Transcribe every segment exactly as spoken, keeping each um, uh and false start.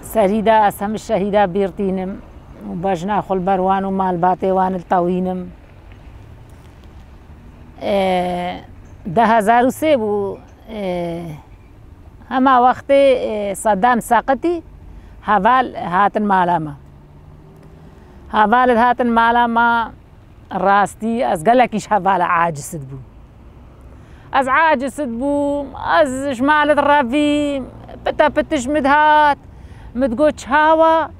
Serî de ez hemî şehîda bîr tînim û bejna xwe li ber wan û malbatê wan li tewînim. Ê, du hezar û sê bû, ê, hema wextê, ê, Sedam seqitî, heval hatin mala me. Heval hatin mala me, rastî ez gelekî ji hevala aciz bûm. Ez aciz bûm, ez ji mal direvîm, pita pitiş min dihat, min digot çawa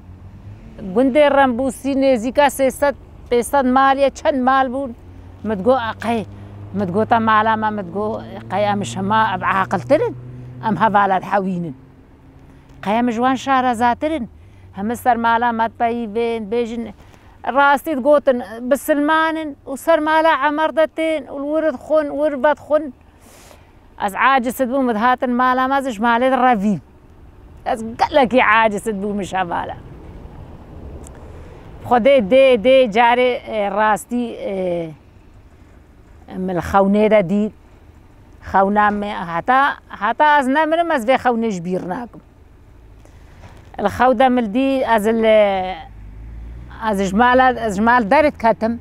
gundê Rembûsî nêzîka sê sed pênc sed mal ye, çend mal bûn? Min digot, "A qey?" Min digota mala me, min digot, "Qey em ji hema ev aqiltir in? Em hevala dihewînin. Qey em ji wan şarezatir in? Hemî ser mala me dipeyivên, bêjin, rastî digotin, bisilman in û ser mala Emer de tên û li wir dixwin, wir vedixwin." Ez aciz dibûm, min dihatin mala me, ez ji malê direvîm. Ez gelekî aciz dibûm ji hevala. Xwedê dê, dê carê, e, rastî, e, min li xewnê de dît. Xewna me heta, heta ez nemirim, ez vê xewnê ji bîr nakim. Li xew de min dî, ez li, ez ji mala, ez ji mal derê diketim.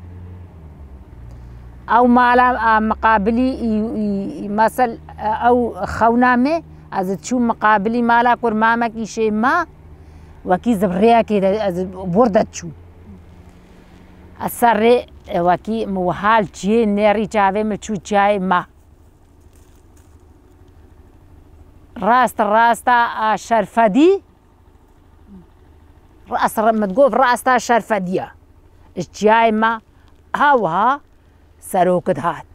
Ew mala, a, miqabilî, î, î, î, mesel, ew xewna me, ez diçûm miqabilî mala kur mamekî şê ma, wekî zibriyekê de, ez wir de diçûm. Ez ser rê, e, wekî min wiha li çiyê nêrî çavê min çû çiyayê ma. Rast, rasta a Şerfedî, rast, min digot rasta Şerfediya. Ji çiyayê me ha wiha serok dihat.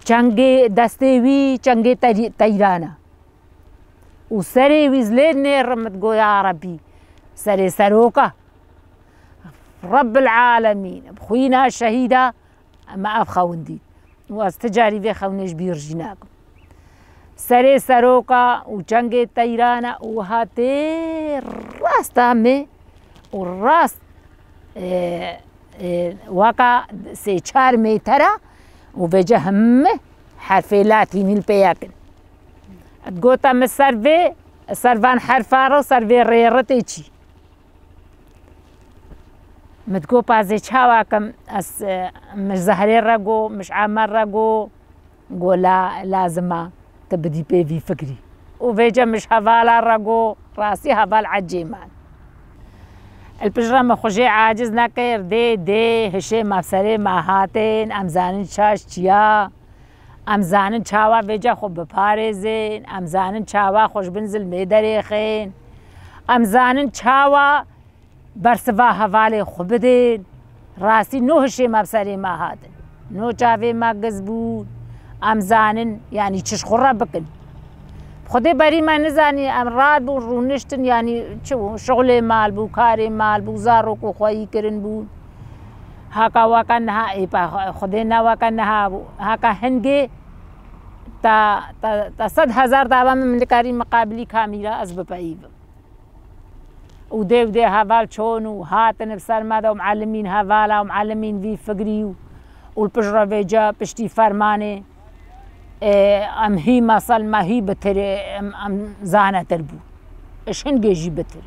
Çengê destê wî, çengê tey-, teyrana. Û serê wî zilê nêr, min digot, ya Rebî, serê seroka. Rebbil alemîn, bi xwîna şehîda me ev xewin dît. Û ez ti carî vê xewnê ji bîr jî nakim. Serê seroka û çengê teyrana û hatê rasta me û rast, e, e, weka sê çar mêtera û vêce hemî herfê latînî li pê yek in. Digota min ser vê, ser van herfa re û ser vê rê re tê çî. Min digot, pazê çawa kim, ez, e, min ji Zehrê re got, min ji Emer re got, got la, lazim e tu bidî pê vî fikrî. Û vêce min ji hevala re got, rastî heval ecê man. Li piştre min xwe jê aciz nekir, dê, dê, hişê me serê me hatin, em zanin çaş çiya. Em zanin çawa vêca xwe biparêzin, em zanin çawa xwe ji bin zilmê derêxin, em zanin çawa bersiva hevalê xwe bidin. Rastî no hişê me bi serê me hatin, no çavê me giz bûn. Em zanin, yanî çi ji xwe re bikin. Xwedê berî me nizanî, em radibûn rûniştin, yanî çi bû, şixulê mal bû, karê mal bû, zarok û xweyî kirin bûn. Haka weke niha, ê, pa, Xwedê ne weke niha bû. Haka hingê te, te, te sed hezar daba min, min dikarî miqabilî kamîra ez bipeyivim. Û dê û dê heval çon û hatin bi ser me de û muallimîn hevala û muallimîn vî fikrî û, û li piştre vêca piştî fermanê, e, em hî mesel me hî bitir, em, em zanetir bû. Ji hingê jî bitir.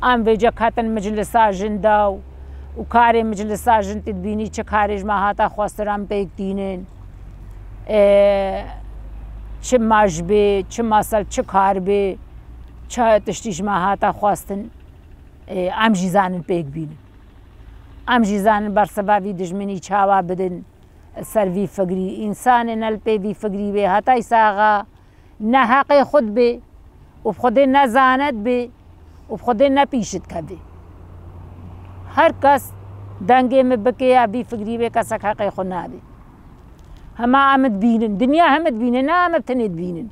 Em vêca ketin miclisa jin de û, û karê miclisa jin tu dibînî çi karê ji me hate xwestir em pêk tînin. E, çi maj bê, çi mesel, çi kar bê, çi tiştî ji me hate xwestin, e, em jî zanin pêk bînin. Em jî zanin bersiva vî dijminî çawa bidin ser vî fikrî. Însanê ne li pê vî fikrî bê, heta îsaxa ne heqê xwe dibê û bi Xwedê ne zane dibê û bi Xwedê ne pîş dikevê. Her kes dengê min bike ya vî fikrî bê, kesek heqê xwe nabê. Hema em dibînin, dinya heme dibîne, ne em tenê dibînin.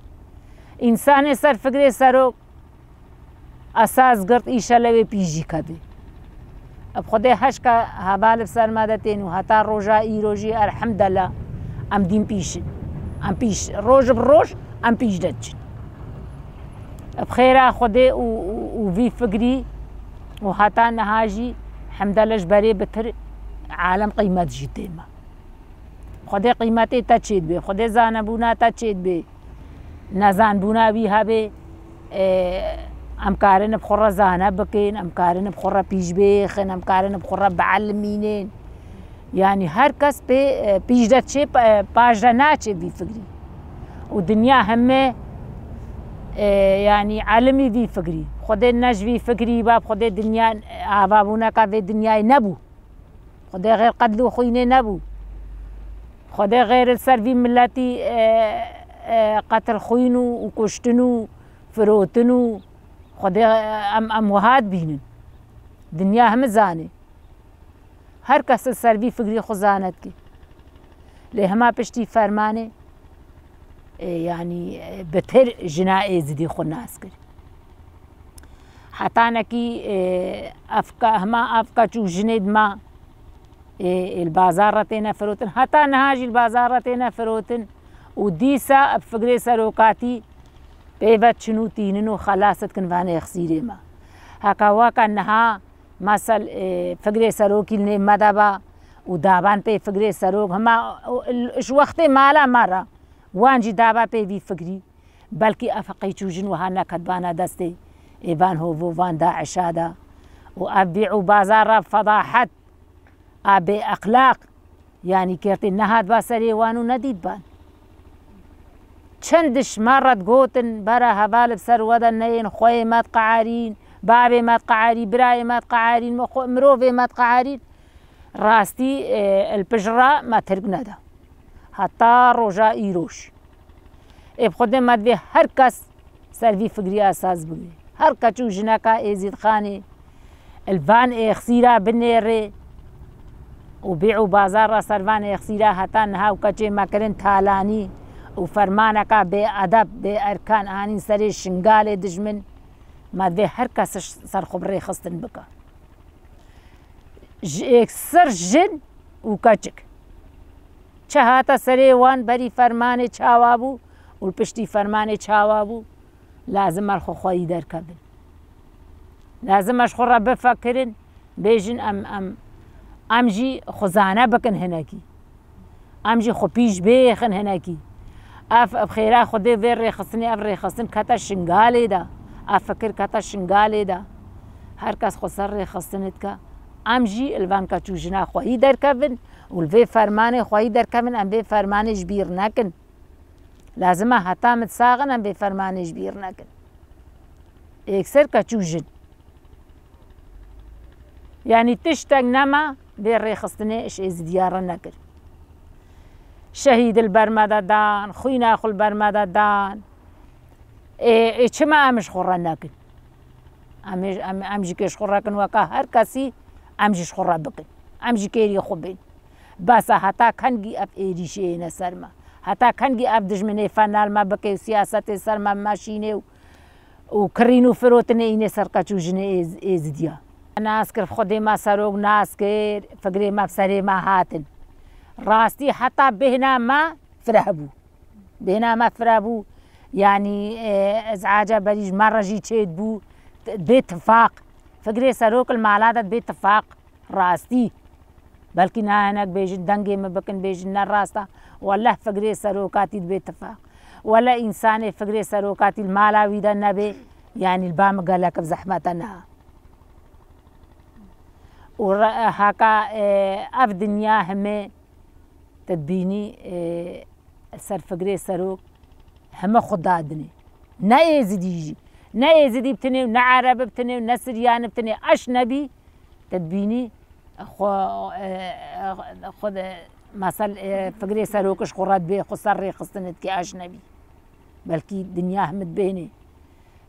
Însanê ser fikrê serok, esas girt, îşelê wê pîş jî kevê. Bi Xwedê heşka heval bi ser me de tên û heta roja îro jî elhemdela em dîn pîş in. Em pîş, roj bi roj em pîş de diçin. Bi xêra Xwedê û, û, û vî fikrî û heta niha jî hemdele ji berê bitir alem qîmet jî tê me. Xwedê qîmetê te çêdibê, Xwedê zanebûna te çêdibê. Nezanbûna wî hebe, e, em karin bi xwe re zane bikin, em karin bi xwe re pîş bêxin, em karin bi xwe re bielmînin. Yanî her kes pê, e, pîş de çê, e, paş de naçê vî fikrî. Û dinya heme, e, yanî elimî vî fikrî. Xwedê ne ji vî fikrî ba, Xwedê dinya, e, avabûneka vê dinyayê nebû. Xwedê xêr qetl û xwînê nebû. Xwedê xêr li ser vî miletî, e, e, qetil xwîn û, û kuştin û firotin û Xwedê, e, em, em wiha dibînin. Dinya heme zanê. Her kes li ser vî fikrî xwe zane dike. Lê hema piştî fermanê, e, yanî, e, bitir jina Êzidî xwe nas kir. Hetanekî, e, ev ke-, hema ev keç û jinê dima, e, e, li bazar re têne firotin. Heta niha jî li bazar re têne firotin û dîsa bi fikrê serokatî pê ve çin û tînin û xelas dikin van êxsîrê me. Heke weke niha, mesel, e, fikrê serokî li nêv me de be û daban pê fikrê serok, hema, e, ji wextê mala me re wan jî daba pê vî fikrî. Belkî ev qîç û jin wiha neketibana destê ê van hov û van DAIŞa de. Û ev bî û bazar re fedahet, a bê exlaq, yanî kertê nehatba serê wan û nedîtban. Çend diş me re digotin, bera heval bi ser we de neyên, xweyê me diqeherîn, bavê me diqeherî, birayê me diqeherîn, xwe-, mirovê me diqeherîn. Rastî, e, li pişt re me tirk neda. Heta roja îroj. Ê bi Xwedê me divê her kes ser vî fikrî esas bigire. Her keç û jineka Êzîdxanê li van êxsîra binêrê û bî û bazar re ser van êxsîra heta niha û keçê me kirin talanî û fermaneka bêedeb, bêerkan anîn serê Şingalê dijmin, me divê her kes ser xwe bi rêxistin bike. Ji êkser jin û keçik. Çi hate serê wan berî fermanê çawa bû û li piştî fermanê çawa bû, lazim e li xwe xweyî derkevin. Lazim e ji xwe re bifikirin, bêjin em, em, em jî xwe zane bikin hinekî. Em jî xwe pîş bêxin hinekî. Ev, ev xêra Xwedê vê rêxistinê, ev rêxistin kete Şingalê de. Ev fikir kete Şingalê de. Her kes xwe ser rêxistinê dike. Em jî li van keç û jina xweyî derkevin û li vê fermanê xweyî derkevin, em vê fermanê ji bîr nekin. Lazim e heta min sax in em vê fermanê ji bîr nekin. Êkser keç û jin. Yanî tiştek nema vê rêxistinê ji Êzidiya re nekir. Şehîd li ber me de dan, xwîna xwe li ber me de dan. Ê, ê çima em ji xwe re nekin? Em ê, em, em jî kê ji xwe re kin weka her kesî, em jî ji xwe re bikin. Em jî kêrî xwe bên. Bes e, heta kengî ev êrîşê yêne ser me? Heta kengî ev dijminê fenal me bike û siyasetê ser me meşînê û û kirîn û firotinê înê ser qeç û jinê Êz-, Êzidiya. Nas kir, Xwedê me serok nas kir, fikrê me bi serê me hatin. Rastî heta bêhna me fireh bû. Bêhna me fireh bû. Yanî, e, ezaca berî ji me re jî çêdibû. Bê tifaq. Fikrê serok li mala de bê tifaq. Rastî. Belkî nahinek bêjin, dengê min bikin, bêjin ne rast e. Weleh fikrê serokatî dibê tifaq. Weleh însanê fikrê serokatî li mala wî de nebê, yanî li ba min gelek bi zehmet e niha. Û re-, haka, e, ev dinya heme tu dibînî, e, ser fikrê serok heme xwe dadinê. Ne Êzidî jî. Ne Êzidî bitinê û ne Ereb bitinê û ne Siryan bitinê. Eşnebî, te dibînî xwe, e, xwe de, mesel, e, fikrê serok ji xwe re dibê, xwe ser rêxistin dike eşnebî. Belkî dinya hemî dibêhnê.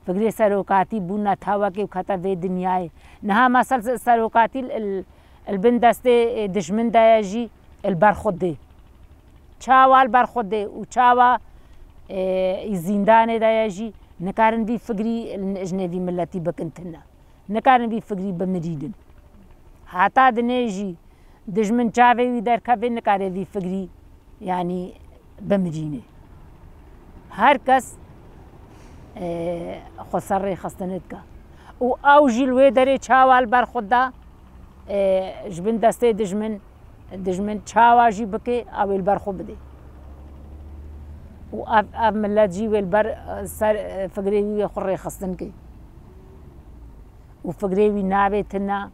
Fikrê serokatî bû netewekê û kete vê dinyayê. Niha mesel se-, serokatî li, li, li bin destê, e, dijmin de ye jî li ber xwe dê. Çawa li ber xwe dê û çawa, e, î zîndanê de ye jî nikarin vî fikrî ji nêvî miletî bikin tune. Nikarin vî fikrî bimirînin. Heta dinê jî dijmin çavê wî derkeve, nikare vî fikrî, yanî, bimirîne. Her kes, e, xwe ser rêxistinê dike. Û ew jî li wê derê çawa li ber xwe da, e, ji bin destê dijmin, dijmin çawa jî bike, ew ê li ber xwe bidê. û ev, ev millet jî wê li ber, e, ser, e, figrê wî wê xwe rêxistin kê. Û figrê wî nabê tune,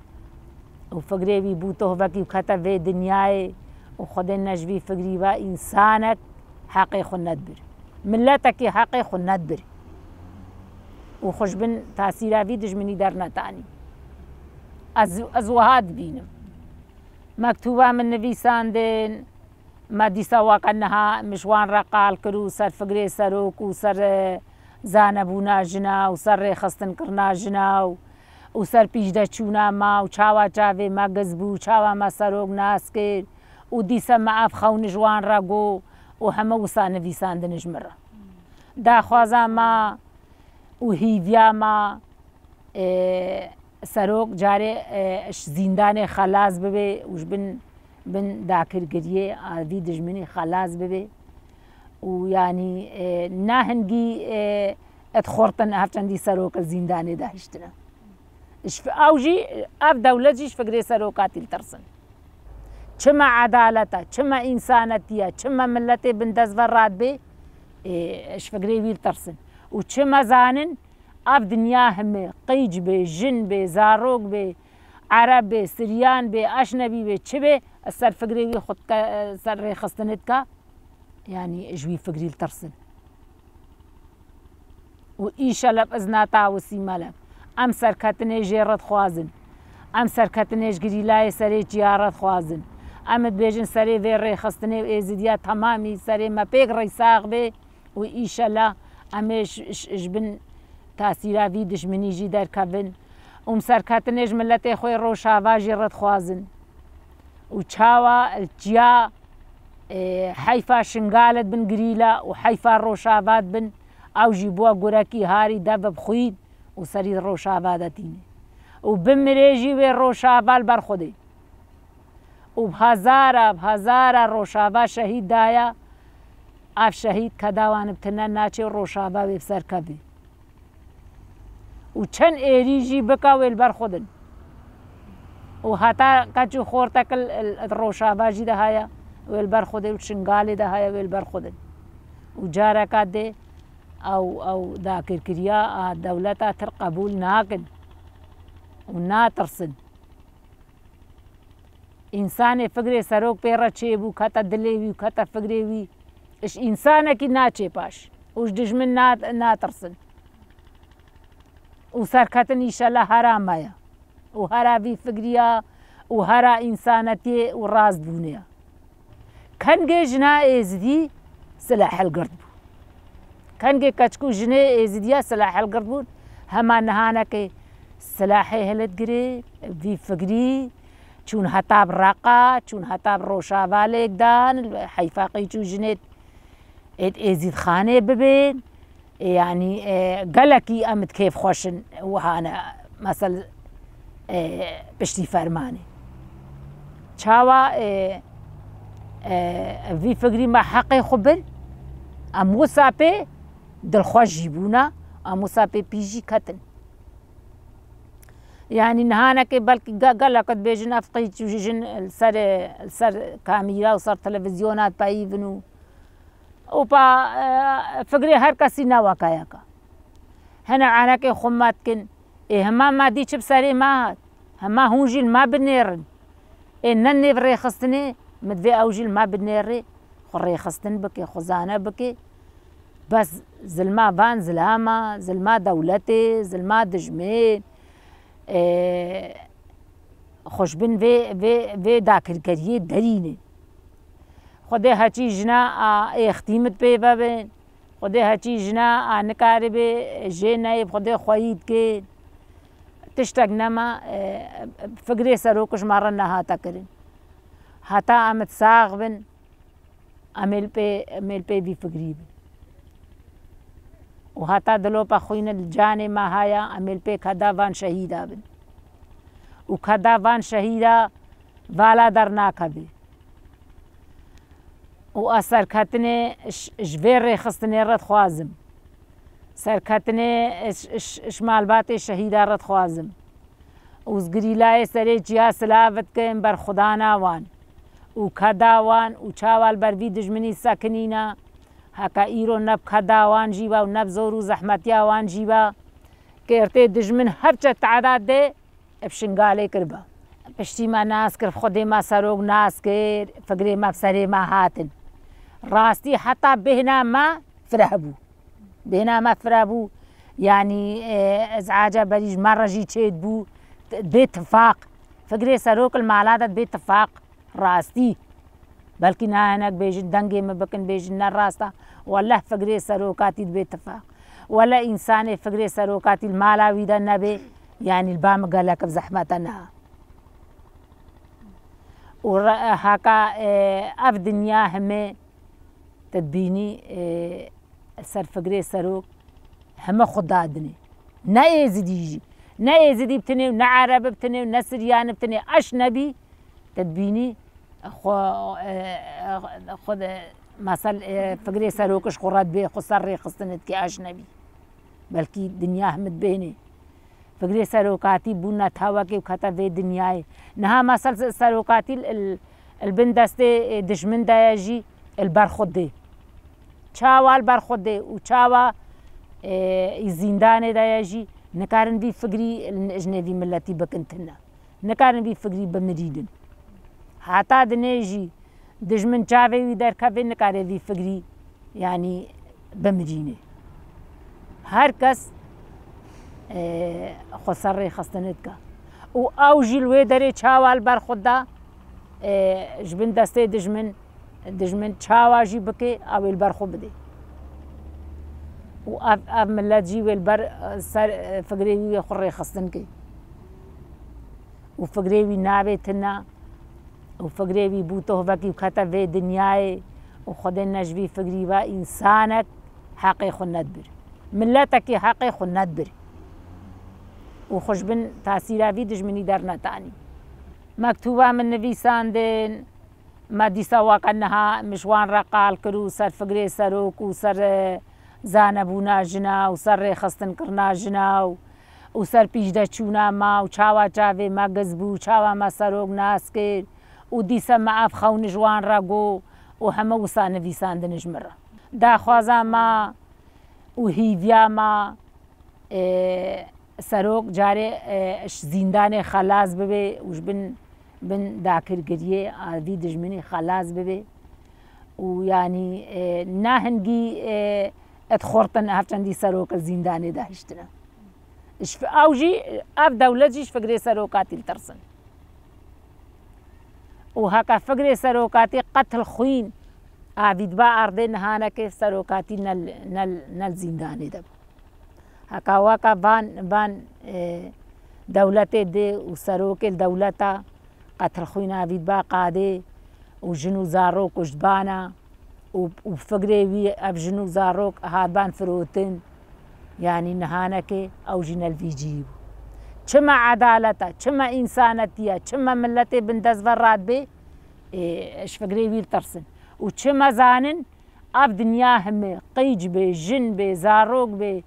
û figrê wî bû tohvekî û kete vê dinyayê û Xwedê ne ji vî figrî ve însanek heqê xwe nedibir. Milletekî heqê xwe nedibir. Û xwe ji bin tasîra vî dijminî dernetanî. Ez, ez wiha dibînim. Mektûba min nivîsandin, me dîsa weke niha min ji wan re qal kir û ser figrê serok û ser, e, zanebûna jina û ser rêxistinkirina jina û, û ser pîşdeçûna me û çawa çavê me giz bû, çawa me serok nas kir û dîsa me ev xewn ji wan re got û heme wisa nivîsandin ji min re. Daxwaza me û hîviya me, e, serok carê, e, ji zîndanê xelas bibe û ji bin, bin dakirgiriyê a vî dijminî xelas bibe û yanî, e, ne hingî, e, et xortin ev çendî serok li zîndanê de hiştine. Ji fi-, ew jî, ev dewlet jî ji figrê serokatî li tirsin. Çima edalet e, çima însanetî ye, çima miletê bin dest ve radibê, e, ji figrê wî li tirsin. Û çima zanin, ev dinya hime, qîc bê, jin bê, zarok bê, ereb bê, siryan bê, eşnebî bê, çi bê, ser figrê wî xwe dike, ser rêxistinê dike, yanî ji wî figrî li tirsin. Û îşelef izna tawisî melef. Em serketinê jê re dixwazin. Em serketinê ji girîlayê serê çiya re dixwazin. Em dibêjin serê vê rêxistinê û êzidiya temamî serê me pêk reysax bê. Û îşela em ê ji, ji, ji bin tasîra vî dijminî jî derkevin. Û em serketinê ji miletê xwe Rojava jî re dixwazin. Û çawa li çiya, e, heyfa Şingalê dibin girîla û heyfa Rojava dibin, ew jî bû gurekî harî dev bi xwîn û serî Rojava de tîne. Û bimirê jî wê Rojava li ber Xwedê. Û bi hezara, bi hezara Rojava şehîd daye, ev şehîd keda wan bi tine naçe û Rojava wê bi ser kevê. Û çend êrî jî bike wê li ber xwe din. Û heta keç û xortek li, li, li Rojava jî de heye, wê li ber xwe din û Şingalê de heye, wê li ber xwe din. Û careka dê ew, ew dakirkiriya a dewleta tir qebûl nakin û natirsin. Însanê figrê serok pê re çêbû, kete dilê wî, kete figrê wî. Ji însanekî naçê paş û ji dijmin na-, natirsin. Û serketin îşela hera me ye. Û hera vî figriya û hera însanetiyê û rastbûnê ye. Kengê jina êzidî silahê hilgirt bû. Kengê keçik û jinê êzidiya silahê hilgirt bûn. Hema nihanekê silahê hildigirê, vî figrî, çûn heta bi Reqa, çûn heta bi Rojava lêk dan, heyfa qîç û jinê êd êzîdxanê bibên. Ê, yanî, e, gelekî em di kêfxweş in wiha ne, mesel, e, piştî fermanê. Çawa, e, e, vî fikrî me heqê xwe bir, em wisa pê dilxweş jî bûna, em wisa pê pîş jî ketin. Yanî nihanekê belkî ge-, gelek dibêjin ev qîç û jin li ser, li ser kamîra û ser televîzyona dipeyivin û Û pa, e, fikrê her kesî ne weke yek e. Hene enekê xwe me dikin. Ê hema me dî çi bi serê me hat. Hema hûn jî li me binêrin. Ê ne nêv rêxistinê, min divê ew jî li me binêrê. Xwe rêxistin bike, xwe zane bike. Bes zilma van zilama, zilma dewletê, zilma dijmê. Ê, xwe ji bin vê, vê, vê dakirkeriyê derîne. Xwedê heçî jina a êxtîmit pê vebin. Xwedê heçî jina a nikaribe jê neyê bi Xwedê xweyî dikê. Tiştek nema, e, fikrê serok ji me re nehate kirin. Heta em sax bin, em ê li pê, em ê li pê vî fikrî bin. Û heta dilopa xwîne li canê me haya, em ê li pê keda van şehîda bin. Û keda van şehîda vala dernakeve. Û ez serketinê ji, ji vê rêxistinê re dixwazim. Serketinê ji, ji, ji malbatê şehîda re dixwazim. Û ez girîlayê serê çiya silav dikim ber xwedana wan û keda wan û çawa li ber vî dijminî sekinîna Heke îro ne bi keda wan jî be û ne bi zor û zehmetiya wan jî be, kêrtê dijmin hepçe te'dad de bi Şingalê kiribe. Piştî me nas kir, Xwedê me serok nas kir, fikrê me bi serê me hatin. Rastî heta bêhna me fireh bû. Bêhna me fireh bû. Yanî, e, ezaca berî ji me re jî çêdibû, bê tifaq. Fikrê serok li mala de bê tifaq. Rastî. Belkî ne hinek bêjin, dengê min bikin, bêjin ne rast e. Weleh fikrê serokatî dibê tifaq. Weleh însanê fikrê serokatî li mala wî de nebe, yanî li ba min gelek bi zehmet e niha. Û re-, haka, e, ev dinya heme te dibînî, e, ser fikrê serok heme xwe dadinê. Ne Êzidî jî. Ne Êzidî bi tinê û ne Ereb bi tinê û ne Siryan bi tinê. Eşnebî te dibînî xwe, e, xwe de, mesel, e, fikrê serok ji xwe re dibê, xwe ser rêxistinê dike eşnebî. Belkî dinya hemî dibêhnê. Fikrê serokatî bû netewekê û kete vê dinyayê. Niha mesel serokatî li, li bin destê, e, dijmin de ye jî li ber xwe dê. Çawa li ber xwe dê û çawa, e, î zîndanê de ye jî nikarin vî fikrî ji nêvî miletî bikin tune. Nikarin vî fikrî bimirînin. Heta dinê jî dijmin çavê wî derkeve nikare vî fikrî, yanî bimirîne. Her kes, e, xwe ser rêxistinê dike. Û ew jî li wê derê çawa li ber xwe da, e, ji bin destê dijmin, dijmin çawa jî bike, ew ê li ber xwe bide. Û ev, ev milet jî wê li ber, e, ser, e, fikrê wî wê xwe rêxistin ke. Û fikrê wî nabê tune. Û fikrê wî bû tohvekî û kete vê dinyayê û Xwedê ne ji vî fikrî ve însanek heqê xwe nedibir. Miletekî heqê xwe nedibir. Û xwe ji bin tasîra vî dijminî dernetanî. Mektûba min nivîsandin, me dîsa weke niha min ji wan re qal kir û ser fikrê serok û ser, e, zanebûna jina û ser rêxistinkirina jina û û ser pîşdeçûna me û çawa çavê me giz bû, çawa me serok nas kir û dîsa me ev xewn ji wan re got û heme wisa nivîsandin ji min re. Daxwaza me û hîviya me, e, serok carê, e, ji zîndanê xelas bibe û ji bin, bin dakirgiriyê a vî dijminî xelas bibe û yanî, e, ne hingî, e, et xortin ev çendî serok li zîndanê de hiştine. Ji fi-, ew jî, ev dewlet jî ji fikrê serokatî li tirsin. Û heke fikrê serokatî qetil xwîn avî diba erdê nihaneke serokatî ne li, ne li, ne li zîndanê de bû. Heka weka van, van, e, dewletê dê û serokê li dewleta qetil xwîn avî diba qadê û jin û zarok kuştbana. û, û fikrê wî ev jin û zarok hatban firotin, yanî nihanekê ew jî ne li vî cihî bû. Çi me edalet e, çi me însanetî ye, çi me miletê bindest ve radibê, ê, ji fikrê wî li tirsin. Û çi me zanin, ev dinya hime, qîc bê, jin bê, zarok bê,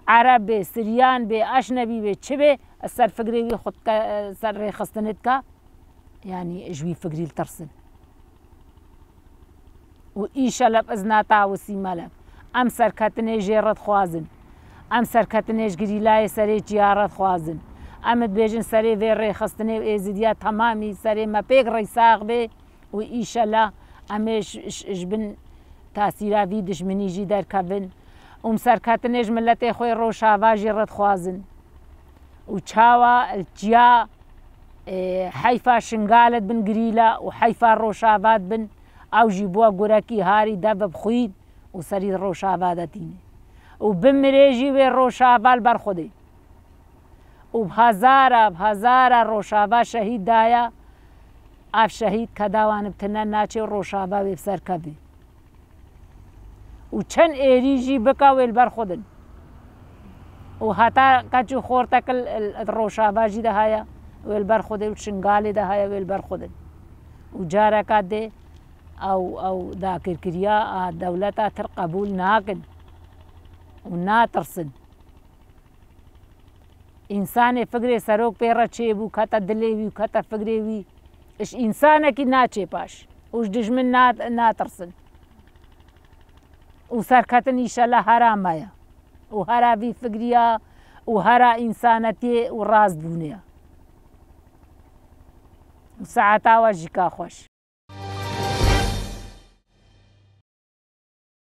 ereb bê, siryan bê, eşnebî bê, çi bê, ser fikrê wî xwe dike, ser rêxistinê dike, yanî ji wî fikrî li tirsin. Û îşeleb izna ta wisî meleb. Em serketinê jê re dixwazin. Em serketinê ji girîlayê serê çiya re dixwazin. Em dibêjin serê vê rêxistinê û êzidiya temamî serê me pêk reysax bê û îşela em ê ji, ji, ji bin tasîra vî dijminî jî derkevin. Û em serketinê ji miletê xwe Rojava jî re dixwazin. Û çawa li çiya, e, heyfa Şingalê dibin girîla û heyfa Rojava dibin, ew jî bû gurekî harî dev bi xwîn û serî Rojava de tîne. Û bimirê jî wê Rojava li ber Xwedê. Û bi hezara, bi hezara Rojava şehîd daya, ev şehîd keda wan bi tine naçe û Rojava wê bi ser kevê. Û çend êrî jî bika wê li ber xwe din. Û heta keç û xortek li, li, li Rojava jî de haya, wê li ber xwe din û Şingalê de haya, wê li ber xwe din. Û careka dê ew, ew dakirkiriya a dewleta tir qebûl nakin û natirsin. Însanê fikrê serok pê re çêbû, kete dilê wî, kete fikrê wî. Ji însanekî naçê paş û ji dijmin na-, natirsin. û serketin înşellah hera me ye û hera vî fikriya û hera însanetiyê û rastbûnê ye. Û saeta we jî ka xweş.